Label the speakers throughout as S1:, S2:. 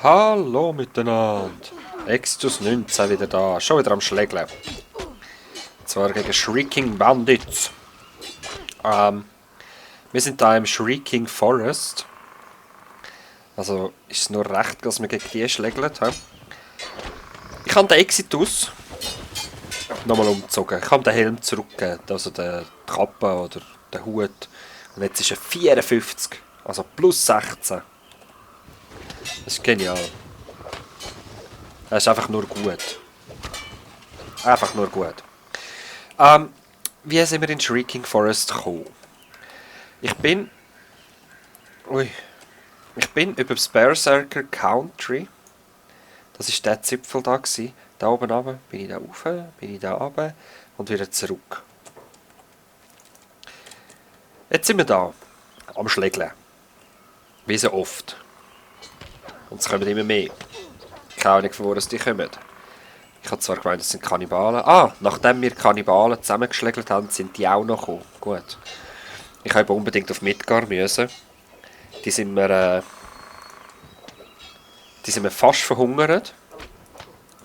S1: Hallo miteinander. Extus 19 wieder da. Schon wieder am Schlägeln. Zwar gegen Shrieking Bandits. Wir sind da im Shrieking Forest. Also ist es nur recht, dass wir gegen die schlägeln. Ich habe den Exitus nochmal umgezogen. Ich habe den Helm zurückgegeben. Also die Kappe oder den Hut. Und jetzt ist er 54. Also plus 16. Das ist genial. Er ist einfach nur gut. Einfach nur gut. Wie sind wir in Shrieking Forest gekommen? Ich bin... Ui. Ich bin über das Berserker Country. Das war der Zipfel da gewesen. Da oben runter, bin ich da rauf, bin ich da runter und wieder zurück. Jetzt sind wir da. Am Schlägeln. Wie so oft. Und es kommen immer mehr. Keine Ahnung, von wo die kommen. Ich habe zwar gemeint, das sind Kannibalen. Ah, nachdem wir Kannibalen zusammengeschlägelt haben, sind die auch noch gekommen. Gut. Ich habe unbedingt auf Midgar müssen. Die sind mir fast verhungert.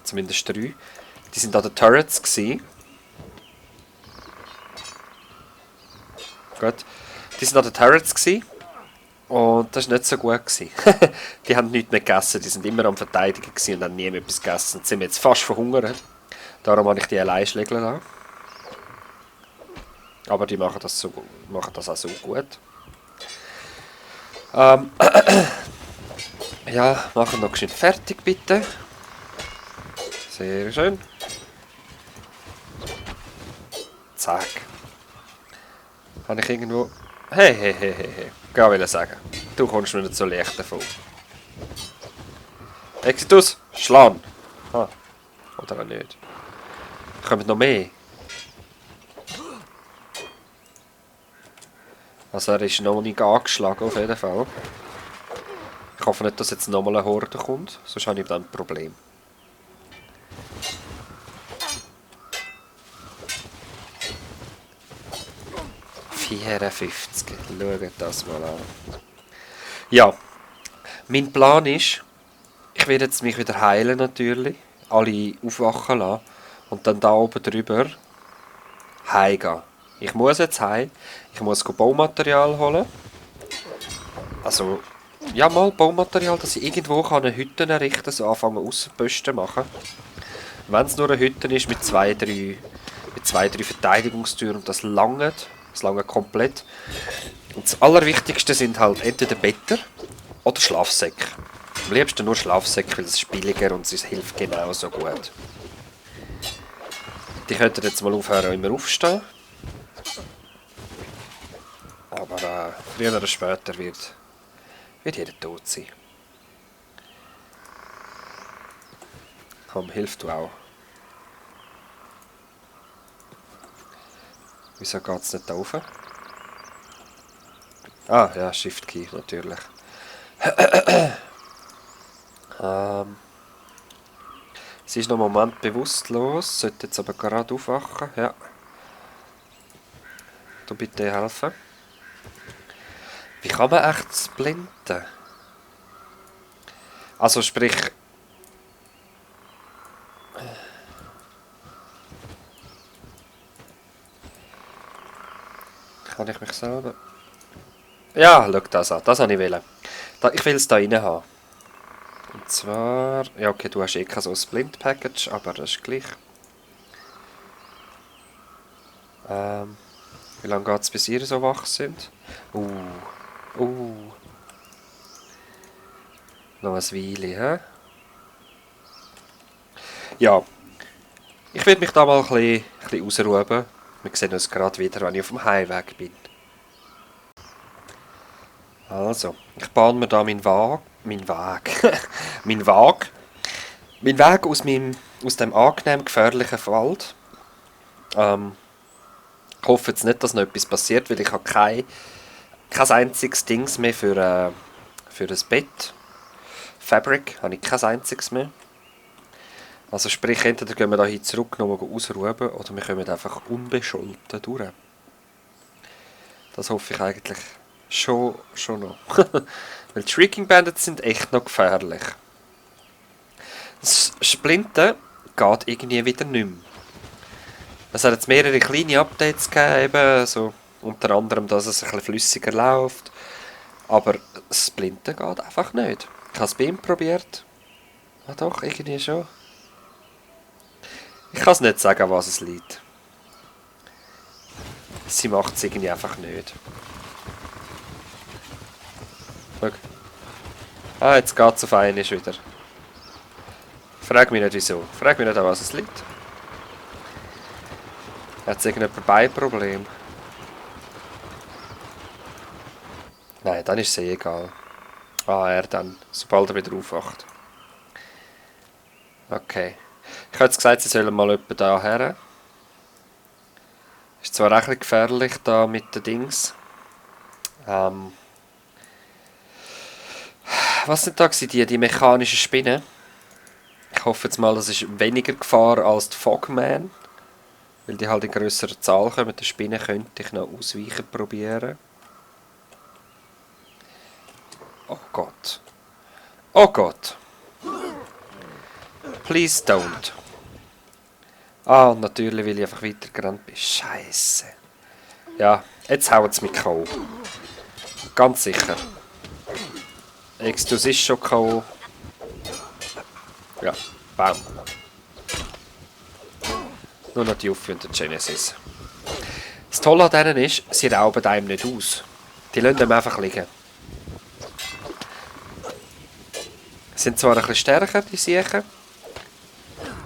S1: Zumindest 3. Die sind an den Turrets gsi. Gut. Die sind an den Turrets gsi. Und das war nicht so gut gewesen. Die haben nichts mehr gegessen. Die sind immer am Verteidigen gewesen und haben nie mehr etwas gegessen. Jetzt sind wir jetzt fast verhungert. Darum habe ich die allein schlägeln lassen. Aber die machen das auch so gut. Ja, machen noch schön fertig, bitte. Sehr schön. Zack. Habe ich irgendwo... Hey. Ich wollte sagen. Du kommst mir nicht so leicht davon. Exitus, Schlan. Ah. Oder auch nicht. Kommen noch mehr? Also er ist noch nicht angeschlagen, auf jeden Fall. Ich hoffe nicht, dass jetzt nochmal eine Horde kommt, sonst habe ich dann ein Problem. Schaut das mal an. Ja, mein Plan ist, ich werde jetzt mich wieder heilen natürlich, alle aufwachen lassen und dann da oben drüber heimgehen. Ich muss jetzt heim, ich muss Baumaterial holen. Also, ja mal Baumaterial, dass ich irgendwo eine Hütte errichten kann, so anfangen Aussenposten machen. Wenn es nur eine Hütte ist mit zwei, drei Verteidigungstüren und das langt komplett. Und das Allerwichtigste sind halt entweder Better oder Schlafsäcke. Am liebsten nur Schlafsäcke, weil es ist billiger und es hilft genauso gut. Die könnten jetzt mal aufhören, immer aufstehen. Aber früher oder später wird jeder tot sein. Komm, hilf du auch. Wieso geht es nicht da rauf? Ah, ja, Shift Key, natürlich. Sie ist noch einen Moment bewusstlos, sollte jetzt aber gerade aufwachen. Ja. Du bitte helfen. Wie kann man echt splinten? Also sprich... Kann ich mich selber... Ja, schau das an. Das wollte ich wollen. Ich will es da rein haben. Und zwar... Ja, okay, du hast eh kein so Splint-Package, aber das ist gleich. Wie lange geht es, bis ihr so wach sind? Noch ein Weile, hä? Ja. Ich werde mich da mal ein bisschen ausruhen. Wir sehen uns gerade wieder, wenn ich auf dem Heimweg bin. Also, ich bahne mir da meinen Weg aus dem angenehm gefährlichen Wald. Ich hoffe jetzt nicht, dass noch etwas passiert, weil ich habe kein einziges Dings mehr für ein Bett. Fabric habe ich kein einziges mehr. Also sprich, entweder gehen wir da hier zurück, nochmal ausruhen, oder wir kommen einfach unbescholten durch. Das hoffe ich eigentlich schon noch. Weil die Shrieking Bandits sind echt noch gefährlich. Das Splinten geht irgendwie wieder nicht mehr. Es hat jetzt mehrere kleine Updates gegeben, so unter anderem, dass es ein bisschen flüssiger läuft. Aber das Splinten geht einfach nicht. Ich habe es bei ihm probiert. Ah doch, irgendwie schon. Ich kann es nicht sagen, was es liegt. Sie macht es irgendwie einfach nicht. Schau. Ah, jetzt geht es auf einmal wieder. Frag mich nicht wieso. Frag mich nicht, an was es liegt. Hat es irgendein Beinproblem? Nein, dann ist es eh egal. Ah, er dann, sobald er wieder aufwacht. Okay. Ich habe jetzt gesagt, sie sollen mal jemanden da her. Ist zwar recht gefährlich da mit den Dings. Was sind da gewesen, die mechanischen Spinnen? Ich hoffe jetzt mal, das ist weniger Gefahr als die Fogman. Weil die halt in grösserer Zahl kommen. Die Spinnen könnte ich noch ausweichen probieren. Oh Gott. Oh Gott. Please don't. Ah, und natürlich, weil ich einfach weitergerannt bin. Scheiße. Ja, jetzt hauen sie mich K.O. Ganz sicher. Extus ist schon K.O. Ja, bam. Nur noch die Uffi und der Genesis. Das Tolle an denen ist, sie rauben einem nicht aus. Die lassen einem einfach liegen. Sind zwar ein bisschen stärker, die Siechen,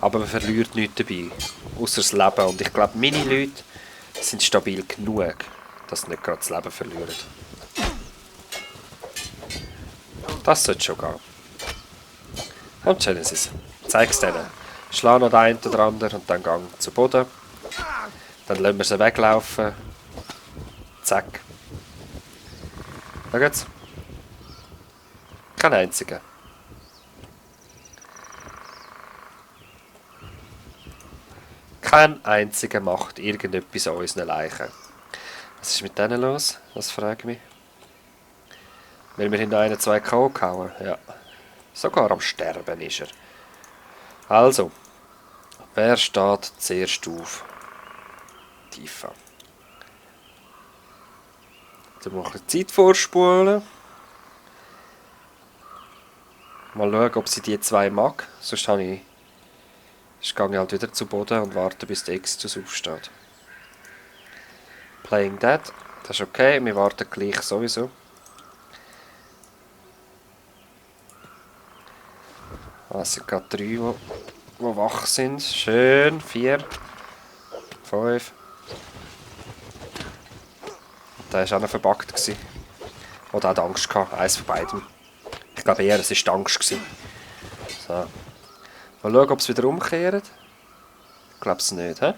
S1: aber man verliert nichts dabei. Außer das Leben. Und ich glaube, meine Leute sind stabil genug, dass sie nicht gerade das Leben verlieren. Das sollte schon gehen. Und Genesis, zeig's denen. Schlag noch den einen oder anderen und dann gang zu Boden. Dann lassen wir sie weglaufen. Zack. Da geht's. Kein einziger. Kein einziger macht irgendetwas an unseren Leichen. Was ist mit denen los? Das frage ich mich. Weil wir hinter einen 2 K.O. gehauen. Ja. Sogar am Sterben ist er. Also. Wer steht zuerst auf? Tifa. Dann muss ich Zeit vorspulen. Mal schauen, ob sie die 2 mag. Sonst gehe ich halt wieder zu Boden und warte, bis der Extus aufsteht. Playing Dead. Das ist okay, wir warten gleich sowieso. Es sind gerade 3, die wach sind. Schön. 4. 5. Der war auch noch verbuggt. Oder hat Angst gehabt. Eins von beidem. Ich glaube eher, es war die Angst. So. Mal schauen, ob es wieder umkehrt. Ich glaube es nicht, hä?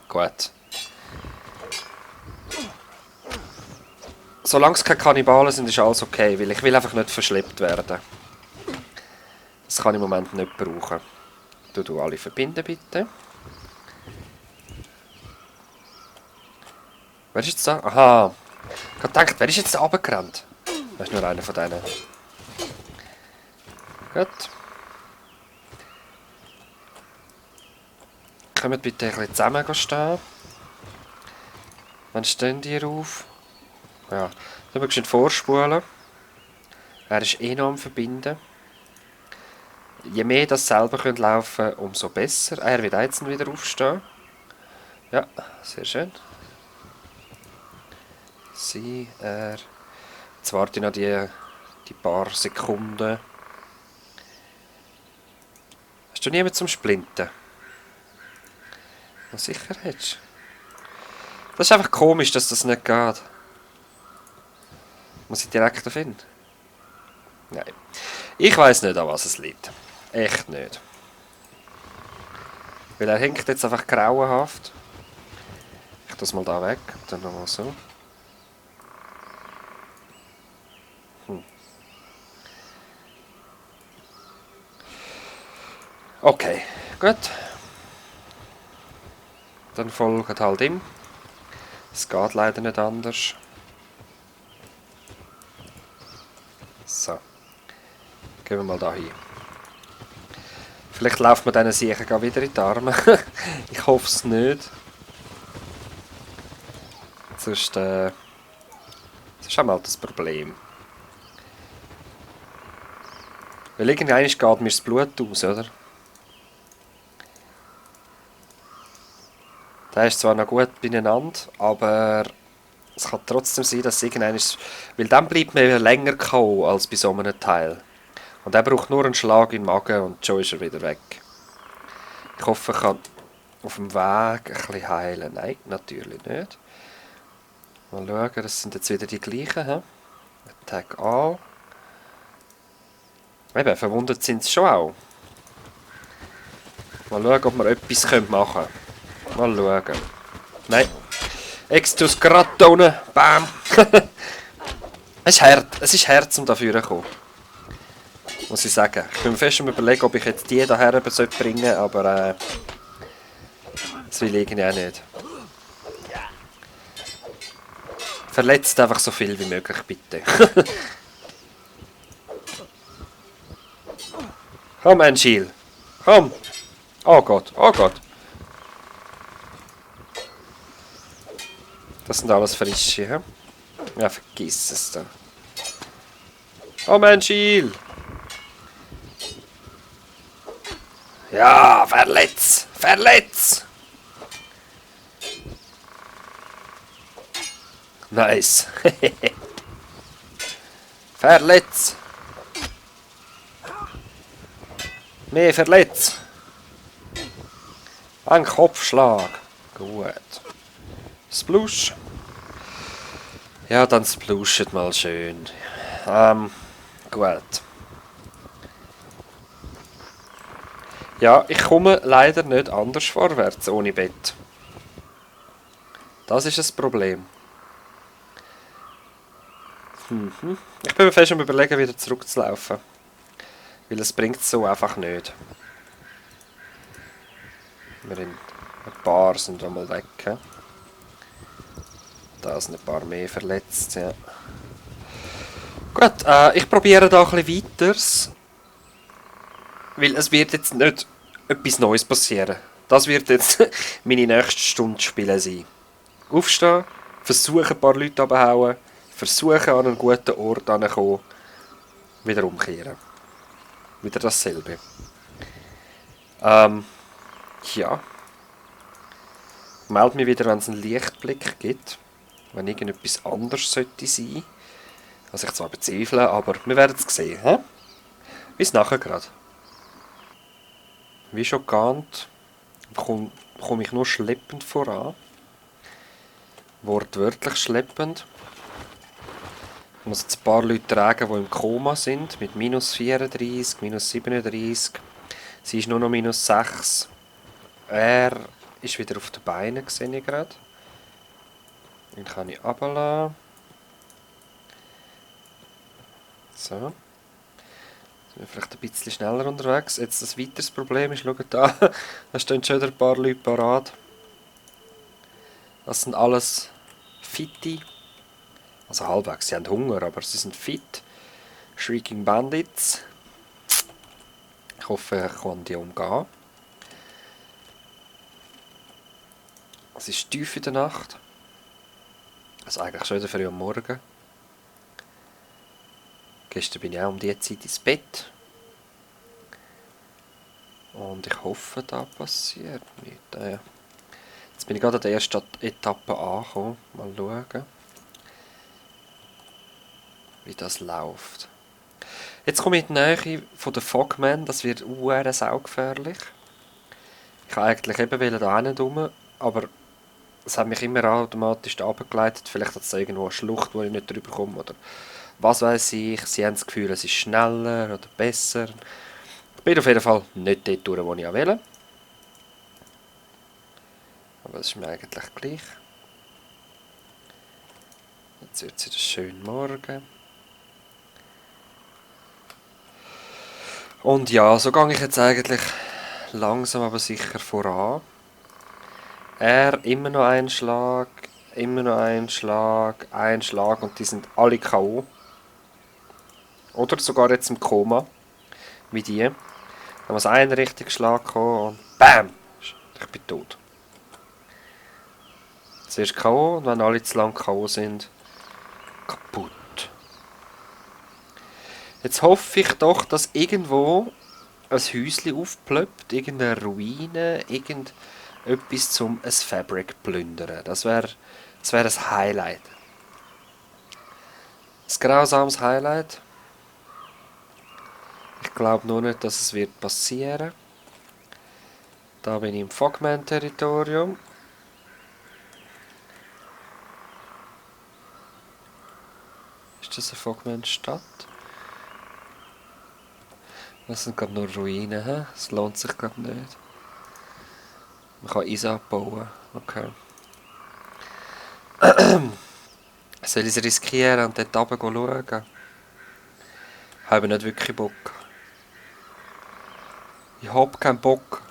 S1: Gut. Solange es keine Kannibalen sind, ist alles okay, weil ich will einfach nicht verschleppt werden. Das kann ich im Moment nicht brauchen. Du alle verbinden, bitte. Wer ist jetzt da? Aha. Ich habe gedacht, wer ist jetzt da runtergerannt? Das ist nur einer von denen. Gut. Kommt bitte ein bisschen zusammen stehen. Wann stehen die auf? Ja, dann müssen wir vorspulen. Er ist eh noch am Verbinden. Je mehr das selber laufen können, umso besser. Er wird jetzt wieder aufstehen. Ja, sehr schön. Sie, er. Jetzt warte ich noch die paar Sekunden. Hast du niemanden zum Splinten? Na sicher hättest. Das ist einfach komisch, dass das nicht geht. Muss ich direkt finden? Nein. Ich weiß nicht, an was es liegt. Echt nicht. Weil er hängt jetzt einfach grauenhaft. Ich tue das mal da weg. Dann nochmal so. Okay, gut. Dann folgt halt ihm. Es geht leider nicht anders. So. Gehen wir mal da hin. Vielleicht läuft man diesen Siechen gar wieder in die Arme. Ich hoffe es nicht. Sonst, das ist einmal das Problem. Weil irgendwann geht mir das Blut aus, oder? Der ist zwar noch gut beieinander, aber es kann trotzdem sein, dass irgendwann ist... Weil dann bleibt man länger K.O. als bei so einem Teil. Und er braucht nur einen Schlag im Magen und schon ist er wieder weg. Ich hoffe, ich kann auf dem Weg ein bisschen heilen. Nein, natürlich nicht. Mal schauen, das sind jetzt wieder die gleichen. He? Attack A. Eben, verwundet sind sie schon auch. Mal schauen, ob wir etwas machen können. Mal schauen. Nein. Extus Gratone. Bam. Es ist hart, um dafür zu kommen. Muss ich sagen. Ich bin mir fest am Überlegen, ob ich jetzt die hierher bringen sollte, aber das will ich auch nicht. Verletzt einfach so viel wie möglich, bitte. Komm, Angel. Komm. Oh Gott, oh Gott. Das sind alles Frische, hä? Ja, vergiss es da. Komm, Angel. Ja, verletz! Verletz! Nice. Verletz! Mehr verletz! Ein Kopfschlag. Gut. Splush. Ja, dann splushet mal schön. Gut. Ja, ich komme leider nicht anders vorwärts ohne Bett. Das ist das Problem. Ich bin mir fest am Überlegen, wieder zurückzulaufen. Weil es bringt es so einfach nicht. Ein paar sind schon mal weg. He? Da sind ein paar mehr verletzt. Ja. Gut, ich probiere da ein bisschen weiters. Weil es wird jetzt nicht etwas Neues passieren. Das wird jetzt meine nächste Stunde spielen sein. Aufstehen, versuchen ein paar Leute abzuhauen, versuchen an einen guten Ort anzukommen, wieder umkehren. Wieder dasselbe. Ja. Meld mich wieder, wenn es einen Lichtblick gibt. Wenn irgendetwas anderes sollte sein. Was ich zwar bezweifle, aber wir werden es sehen. He? Bis nachher gerade. Wie schon geahnt, komme ich nur schleppend voran. Wortwörtlich schleppend. Ich muss jetzt ein paar Leute tragen, die im Koma sind. Mit minus 34, minus 37. Sie ist nur noch minus 6. Er ist wieder auf den Beinen, sehe ich gerade. Den kann ich runterlassen. So. Sind wir vielleicht ein bisschen schneller unterwegs. Jetzt das weiteres Problem ist, schaut da, da stehen schon wieder ein paar Leute parat. Das sind alles Fitte. Also halbwegs, sie haben Hunger, aber sie sind fit. Shrieking Bandits. Ich hoffe, ich kann die umgehen. Es ist tief in der Nacht. Also eigentlich schon wieder früh am Morgen. Gestern bin ich auch um diese Zeit ins Bett. Und ich hoffe, da passiert nichts. Ja. Jetzt bin ich gerade an der ersten Etappe angekommen. Mal schauen, wie das läuft. Jetzt komme ich in die Nähe von der Fogman. Das wird saugefährlich. Ich wollte eigentlich eben da hin, aber es hat mich immer automatisch da runtergeleitet. Vielleicht hat es irgendwo eine Schlucht, wo ich nicht drüber komme. Oder was weiß ich. Sie haben das Gefühl, es ist schneller oder besser. Ich bin auf jeden Fall nicht dort durch, wo ich will. Aber das ist mir eigentlich gleich. Jetzt wird es wieder schön morgen. Und ja, so gehe ich jetzt eigentlich langsam aber sicher voran. Er immer noch ein Schlag, ein Schlag und die sind alle K.O. Oder sogar jetzt im Koma, wie die. Da muss ein richtiger Schlag kommen und BAM! Ich bin tot. Zuerst K.O. und wenn alle zu lang K.O. sind, kaputt. Jetzt hoffe ich doch, dass irgendwo ein Häuschen aufplöppt, irgendeine Ruine, irgendetwas zum ein Fabric plündern. Das wär ein Highlight. Ein grausames Highlight. Ich glaube nur nicht, dass es wird passieren. Da bin ich im Fogman-Territorium. Ist das eine Fogman-Stadt? Das sind gerade nur Ruinen, hä? Das lohnt sich gerade nicht. Man kann Eis abbauen. Okay. Soll ich es riskieren und dort runter schauen? Ich habe nicht wirklich Bock. Ich hab keinen Bock.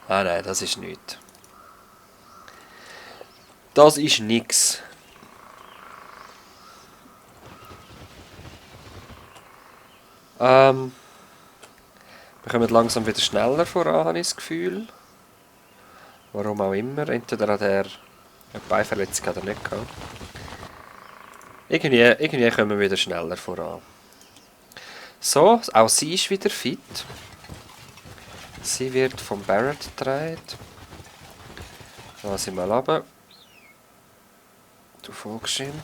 S1: Ah nein, das ist nichts. Das ist nix. Wir kommen langsam wieder schneller voran, habe ich das Gefühl. Warum auch immer. Entweder hat er eine Beinverletzung oder nicht gehabt. Irgendwie kommen wir wieder schneller voran. So, auch sie ist wieder fit. Sie wird vom Barrett getragen. Lass ich mal runter. Du folgst ihm.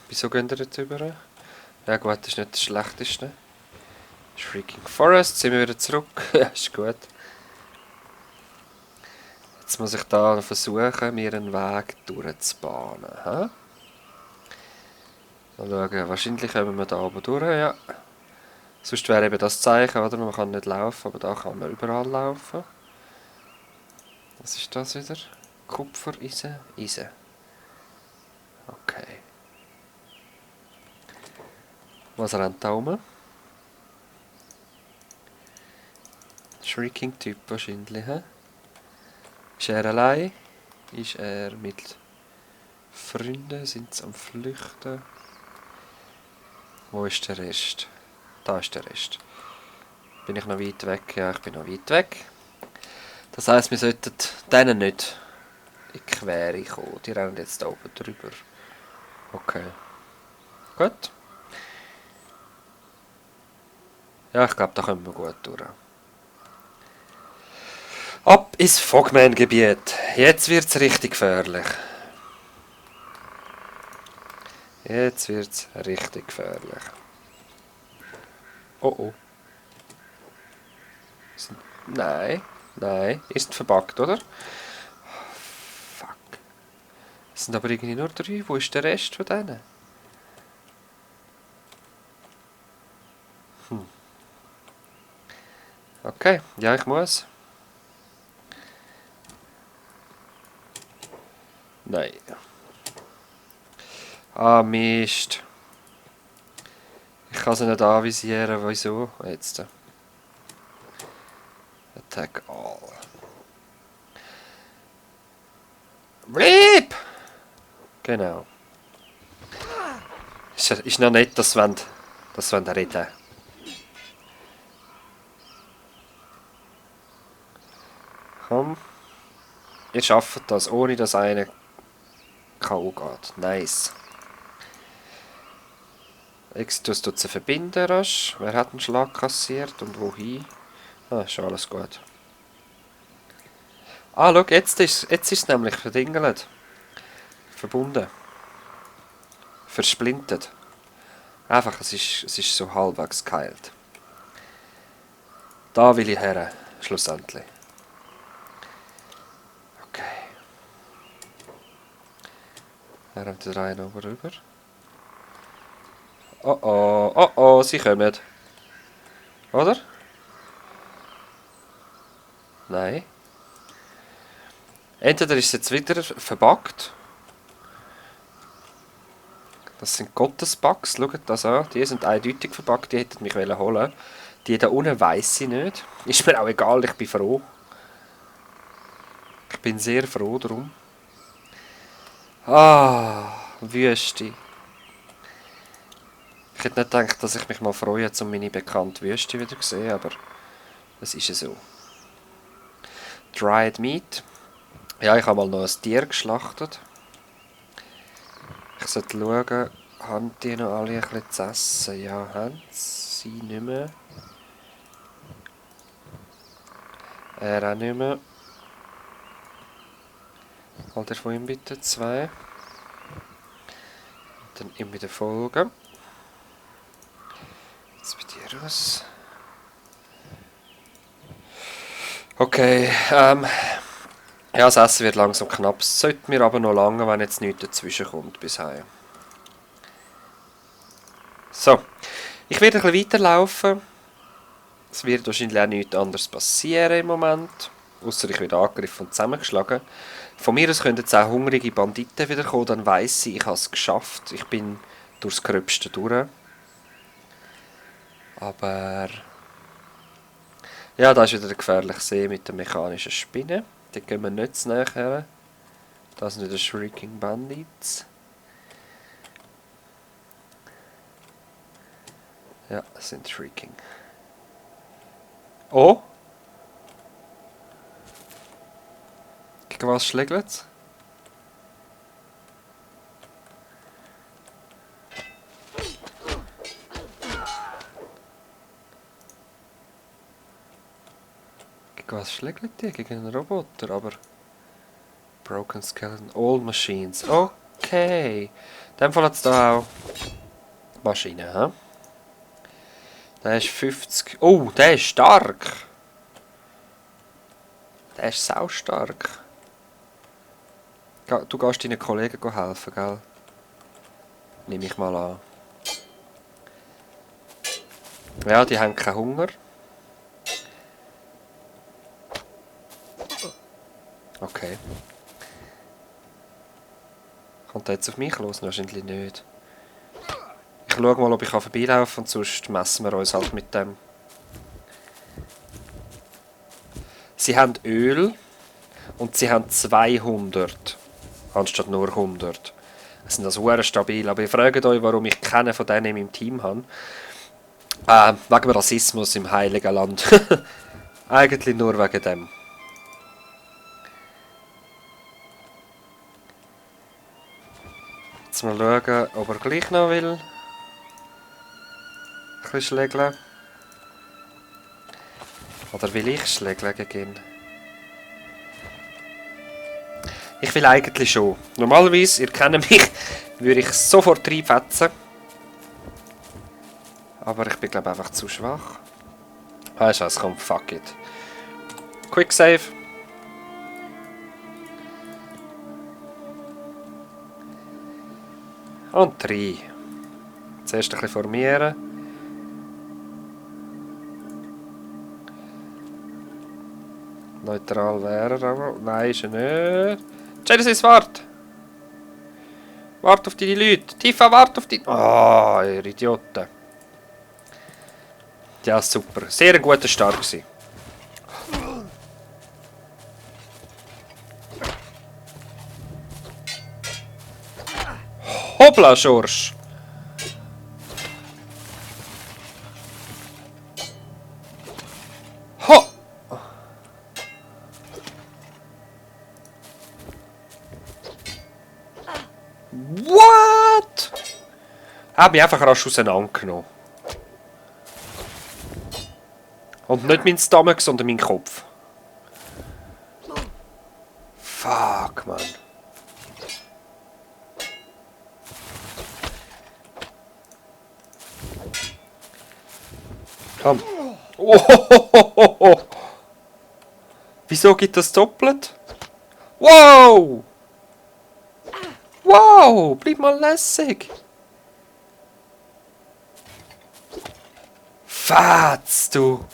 S1: Wieso gehen wir jetzt rüber? Ja gut, das ist nicht das Schlechteste. Shrieking Forest, sind wir wieder zurück. Ja, ist gut. Jetzt muss ich da versuchen, mir einen Weg durchzubahnen. Mal schauen, wahrscheinlich kommen wir da oben durch, ja. Sonst wäre eben das Zeichen, oder? Man kann nicht laufen, aber da kann man überall laufen. Was ist das wieder? Kupfer, Eisen? Eisen. Okay. Was rennt da rum? Shrieking-Typ wahrscheinlich, hä? Ist er allein? Ist er mit Freunden? Sind sie am Flüchten? Wo ist der Rest? Da ist der Rest. Bin ich noch weit weg? Ja, ich bin noch weit weg. Das heisst, wir sollten denen nicht in die Quere kommen. Die rennen jetzt da oben drüber. Okay. Gut. Ja, ich glaube, da kommen wir gut durch. Ab ins Fogman-Gebiet. Jetzt wird's richtig gefährlich. Jetzt wird's richtig gefährlich. Oh oh. Nein, nein. Ist verbuggt, oder? Fuck. Es sind aber irgendwie nur 3. Wo ist der Rest von denen? Okay, ja, ich muss. Nein. Ah, Mist. Ich kann sie nicht anvisieren, wieso? Jetzt. Attack all. Bleib! Genau. Ist noch nicht, dass wir reden. Komm. Ihr schafft das, ohne dass einer K.O. geht. Nice. Exitus tut sie verbinden rasch. Wer hat einen Schlag kassiert und wohin? Ah, ist alles gut. Ah, schau, jetzt ist es nämlich verdingelt. Verbunden. Versplintet. Einfach, es ist so halbwegs geheilt. Da will ich her, schlussendlich. Okay. Er rennt den Reihen oben rüber. Oh oh, oh oh, sie kommen. Oder? Nein. Entweder ist es jetzt wieder verbuggt. Das sind Gottesbugs, schaut das an. Die sind eindeutig verbuggt, die hätten mich holen wollen. Die da unten weiss ich nicht. Ist mir auch egal, ich bin froh. Ich bin sehr froh darum. Ah. Wüste. Ich hätte nicht gedacht, dass ich mich mal freue, um meine bekannte Wüste wieder zu sehen, aber das ist ja so. Dried Meat. Ja, ich habe mal noch ein Tier geschlachtet. Ich sollte schauen, haben die noch alle ein bisschen zu essen? Ja, haben sie nicht mehr. Er auch nicht mehr. Halt er von ihm bitte 2. Dann ihm wieder folgen. Jetzt bei dir raus. Okay, ja, das Essen wird langsam knapp. Es sollte mir aber noch lange, wenn jetzt nichts dazwischen kommt bis heim. So, ich werde ein bisschen weiterlaufen. Es wird wahrscheinlich auch nichts anderes passieren im Moment. Ausser ich werde angegriffen und zusammengeschlagen. Von mir aus können jetzt auch hungrige Banditen wieder kommen, dann weiss ich habe es geschafft. Ich bin durchs Gröbste durch. Aber... ja, da ist wieder der gefährliche See mit den mechanischen Spinnen. Die gehen wir nicht zu nahe her. Das sind wieder Shrieking Bandits. Ja, das sind Shrieking. Oh! Gegen was schlägt es? Gegen was schlägt die? Gegen einen Roboter, aber... Broken Skeleton, All Machines. Okay. In dem Fall hat es da auch... Maschinen, hä? Der ist 50... Oh, der ist stark! Der ist sau stark. Du gehst deinen Kollegen helfen, gell? Nehme ich mal an. Ja, die haben keinen Hunger. Okay. Kommt der jetzt auf mich los? Wahrscheinlich nicht. Ich schaue mal, ob ich vorbeilaufen kann, und sonst messen wir uns halt mit dem. Sie haben Öl und sie haben 200 anstatt nur 100. Das sind also sehr stabil. Aber ihr fragt euch, warum ich keinen von denen in meinem Team habe. Wegen Rassismus im Heiligen Land. Eigentlich nur wegen dem. Jetzt mal schauen, ob er gleich noch will. Ein bisschen schlägeln. Oder will ich schlägeln gegen ihn? Ich will eigentlich schon. Normalerweise, ihr kennt mich, würde ich sofort reinfetzen. Aber ich bin glaube einfach zu schwach. Ah, scheiße, komm, fuck it. Quick Save. Und 3. Zuerst ein bisschen formieren. Neutral wäre er aber. Nein, ist er nicht. Genesis, wart! Wart auf deine Leute! Tifa, wart auf die... Ah, ihr Idioten. Ja, super. Sehr ein guter Start gewesen. Hoppla, Schorsch! Ho! What? Hab mich einfach rasch auseinandergenommen. Und nicht mein Stomach, sondern mein Kopf. Fuck, man. Komm. Oh. Wieso gibt das doppelt? Wow! Wow! Bleib mal lässig! Fatz, du!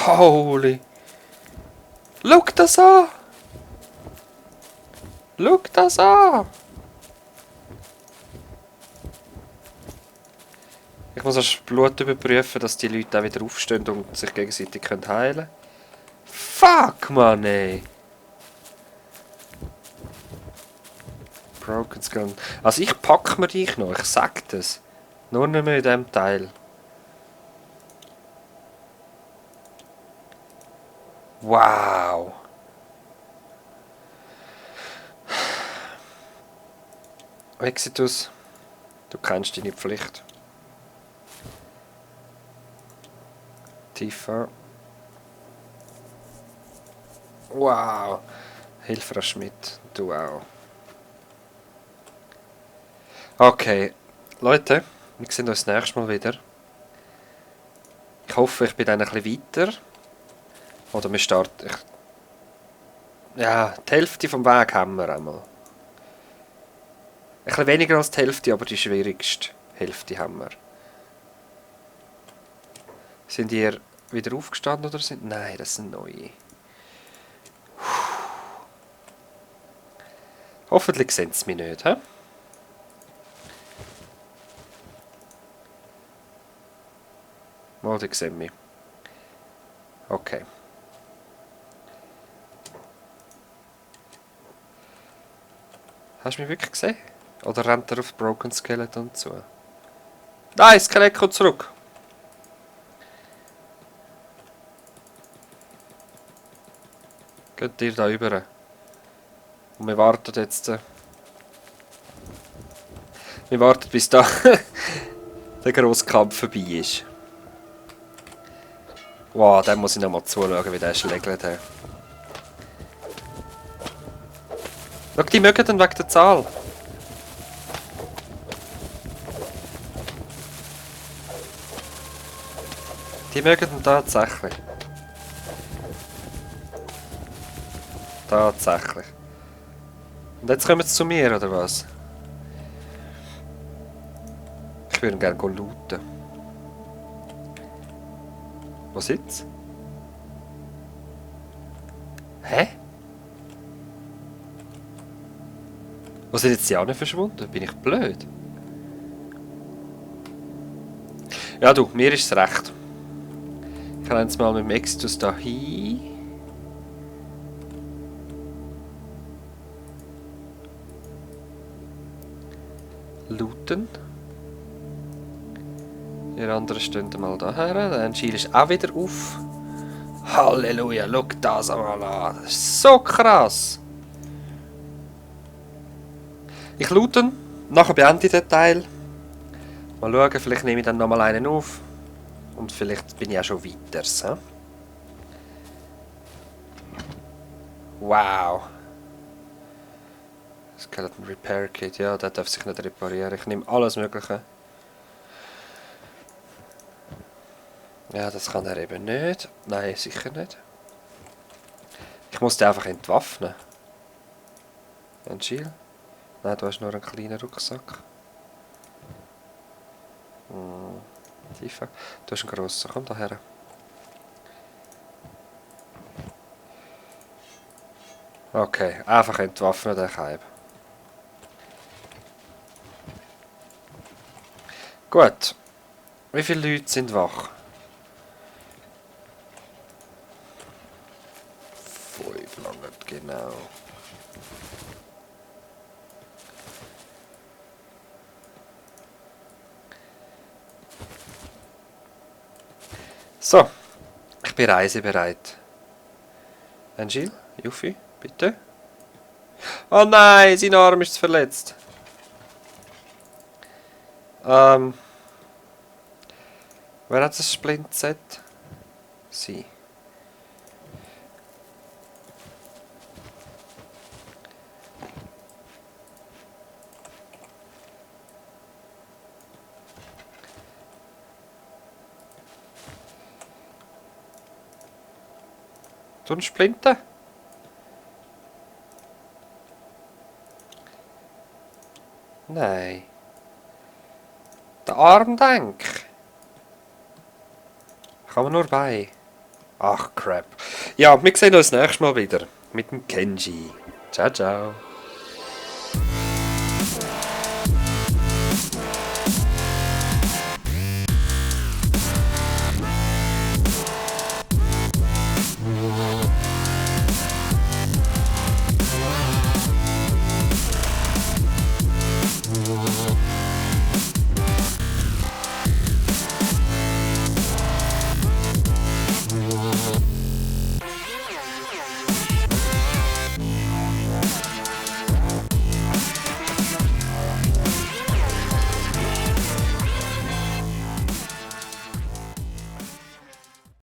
S1: Holy! Schau das an! Schau das an! Ich muss das Blut überprüfen, dass die Leute auch wieder aufstehen und sich gegenseitig heilen können. Fuck, Mann, ey! Broken Skeleton. Also ich pack mir dich noch, ich sag das. Nur nicht mehr in diesem Teil. Wow. Exitus, du kennst deine Pflicht. Tifa. Wow. Hilfra Schmidt, du auch. Okay, Leute, wir sehen uns das nächste Mal wieder. Ich hoffe, ich bin dann ein bisschen weiter. Oder wir starten. Ja, die Hälfte vom Weg haben wir einmal. Ein bisschen weniger als die Hälfte, aber die schwierigste Hälfte haben wir. Sind ihr wieder aufgestanden oder sind... Nein, das sind neue. Hoffentlich sehen sie mich nicht, hä? Mal, die sehen mich. Okay. Hast du mich wirklich gesehen? Oder rennt er auf Broken Skeleton zu? Nein, das Skelett kommt zurück. Geht ihr da rüber? Und wir warten jetzt. Wir warten, bis da der grosse Kampf vorbei ist. Wow, dann muss ich noch mal zuschauen, wie der schlägt. Schau, die mögen dann wegen der Zahl. Die mögen dann tatsächlich. Tatsächlich. Und jetzt kommen sie zu mir, oder was? Ich würde gerne looten. Wo sitzt? Hä? Wo sind jetzt die anderen verschwunden? Bin ich blöd? Ja du, mir ist es recht. Ich renne jetzt mal mit dem Exitus da hin. Looten. Ihr anderen stehen mal daher. Der Angel ist auch wieder auf. Halleluja, schau das einmal an. Das ist so krass. Ich looten. Nachher beende ich den Teil. Mal schauen, vielleicht nehme ich dann nochmal einen auf. Und vielleicht bin ich auch schon weiter. So. Wow. Skeleton Repair Kit, ja, der darf sich nicht reparieren. Ich nehme alles Mögliche. Ja, das kann er eben nicht. Nein, sicher nicht. Ich muss den einfach entwaffnen. Angel? Nein, du hast nur einen kleinen Rucksack. Tifa. Du hast einen grossen. Komm daher. Okay, einfach entwaffnen den Kaib. Gut. Wie viele Leute sind wach? 5 lange, genau. So, ich bin reisebereit. Angel, Yuffie, bitte. Oh nein, sein Arm ist verletzt. Wer hat das Splint-Set? Sie. Du ein Splinter? Nein. Der Arm, denk. Kann man nur bei. Ach, crap. Ja, wir sehen uns nächstes Mal wieder. Mit dem Kenji. Ciao, ciao.